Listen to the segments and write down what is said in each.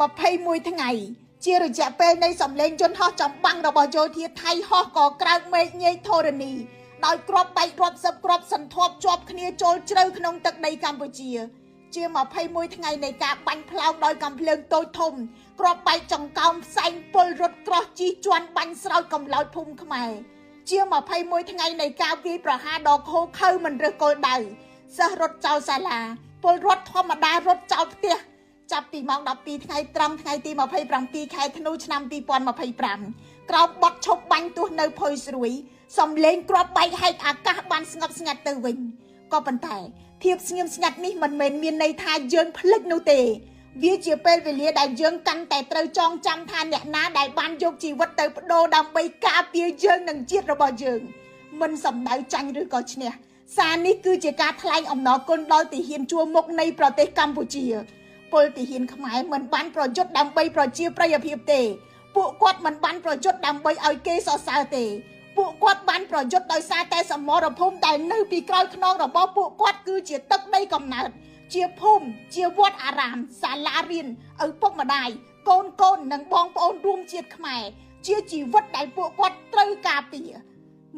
21ថ្ងៃជារយៈពេលនៃសម្លេងយន្តហោះចម្បាំងរបស់យោធាថៃហោះក៏ក្រើកមេឃញែកធរណីដោយគ្រាប់បែករាប់សិបគ្រាប់សន្ធាប់ជាប់គ្នាចូលជ្រៅក្នុងទឹកដីកម្ពុជាជា21ថ្ងៃនៃការបាញ់ផ្លោងដោយកាំភ្លើងតូចធំគ្រាប់បែកចង្កោមផ្សែងពុលរត់ក្រោះជីជន់បាញ់ស្រោចកំឡោចភូមិខ្មែរជា21ថ្ងៃនៃការវាយប្រហារដ៏ឃោរឃៅមិនរើសគោលដៅសិស្សរត់ចោលសាលាពលរដ្ឋធម្មតារត់ចោលផ្ទះចាប់ពីម៉ោង12ថ្ងៃត្រង់ថ្ងៃទី27ខែធ្នូឆ្នាំ2025ក្រោមបទឈប់បាញ់ទោះនៅភុយស្រួយសំឡេងគ្រាប់បែកហែកអាកាសបានស្ងប់ស្ងាត់ទៅវិញក៏ប៉ុន្តែភាពស្ងៀមស្ងាត់នេះមិនមែនមានន័យថាយើងភ្លេចនោះទេវាជាពេលវេលាដែលយើងកាន់តែត្រូវចងចាំថាអ្នកណាដែលបានយកជីវិតទៅបដូរដើម្បីការពារយើងនិងជាតិរបស់យើងមិនសំដៅចាញ់ឬក៏ឈ្នះសារនេះគឺជាការថ្លែងអំណរគុណដល់ទាហានជួរមុខនៃប្រទេសកម្ពុជាពលទាហានខ្មែរមិនបានប្រយុទ្ធដើម្បីប្រជាប្រិយភាពទេពួកគាត់មិនបានប្រយុទ្ធដើម្បីឲ្យគេសរសើរទេពួកគាត់បានប្រយុទ្ធដោយសារតែសមរភូមិដែលនៅពីក្រោយខ្នងរបស់ពួកគាត់គឺជាទឹកដីកំណើតជាភូមិជាវត្តអារាមសាលារៀនឪពុកម្ដាយកូនៗនិងបងប្អូនរួមជាតិខ្មែរជាជីវិតដែលពួកគាត់ត្រូវការពារ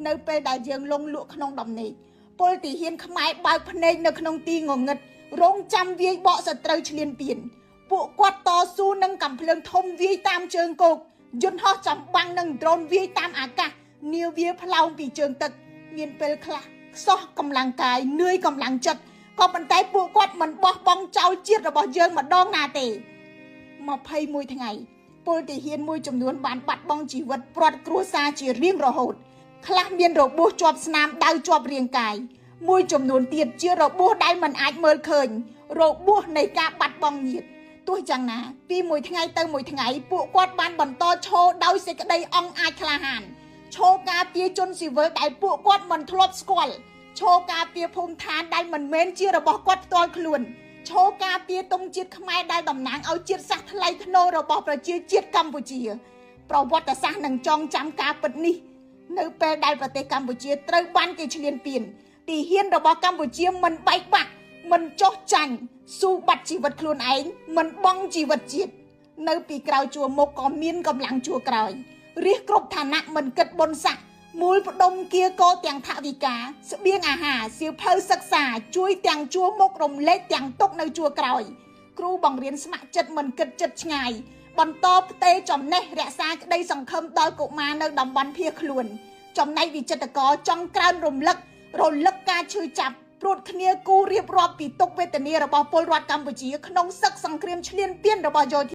នៅពេលដែលយើងលងលក់ក្នុងដំណេកពលទាហានខ្មែរបើកភ្នែកនៅក្នុងទីងងឹតរងចាំវាយបកសត្រូវឈ្លានពានពួកគាត់តស៊ូនឹងកាំភ្លើងធំវាយតាមជើងគោកយន្តហោះចម្បាំងនិងដ្រូនវាយតាមអាកាសនាវាផ្លោងពីជើងទឹកមានពេលខ្លះខ្សោះកម្លាំងកាយនឿយកម្លាំងចិត្តក៏ប៉ុន្តែពួកគាត់មិនបោះបង់ចោលជាតិរបស់យើងម្ដងណាទេ21ថ្ងៃពលទាហានមួយចំនួនបានបាត់បង់ជីវិតព្រាត់គ្រួសារជារៀងរហូតខ្លះមានរបួសជាប់ស្នាមដៅជាប់រាងកាយមួយចំនួនទៀតជារបួសដែលមិនអាចមើលឃើញរបួសនៃការបាត់បង់ញាតិទោះយ៉ាងណាពីមួយថ្ងៃទៅមួយថ្ងៃពួកគាត់បានបន្តឈរដោយសេចក្តីអង់អាចក្លាហានឈរការពារជនស៊ីវិលដែលពួកគាត់មិនធ្លាប់ស្គាល់ឈរការពារភូមិឋានដែលមិនមែនជារបស់គាត់ផ្ទាល់ខ្លួនឈរការពារទង់ជាតិខ្មែរដែលតំណាងឲ្យជាតិសាសន៍ថ្លៃថ្នូររបស់ប្រជាជាតិកម្ពុជាប្រវត្តិសាស្ត្រនឹងចងចាំការពិតនេះនៅពេលដែលប្រទេសកម្ពុជាត្រូវបានគេឈ្លានពានទាហានរបស់កម្ពុជាមិនបែកបាក់មិនចុះចាញ់ស៊ូបាត់ជីវិតខ្លួនឯងមិនបង់ជីវិតជាតិនៅពីក្រោយជួរមុខក៏មានកម្លាំងជួរក្រោយរាជគ្រប់ឋានៈមិនគិតបុណ្យស័ក្តិមូលផ្ដុំគៀកោទាំងថវិកាស្បៀងអាហារសៀវភៅសិក្សាជួយទាំងជួរមុខរំលែកទាំងទុកនៅជួរក្រោយគ្រូបង្រៀនស្ម័គ្រចិត្តមិនគិតចិត្តឆ្ងាយបន្តផ្ទេរចំណេះរក្សាក្តីសង្ឃឹមដល់កុមារនៅតំបន់ភៀសខ្លួនចំណែកវិចិត្រករចង់ក្រើនរំលឹកការឈឺចាប់ព្រួតគ្នាគូរៀបរាប់ពីទុក្ខវេទនារបស់ពលរដ្ឋកម្ពុជាក្នុងសឹកសង្គ្រាមឈ្លានពានរបស់យោធា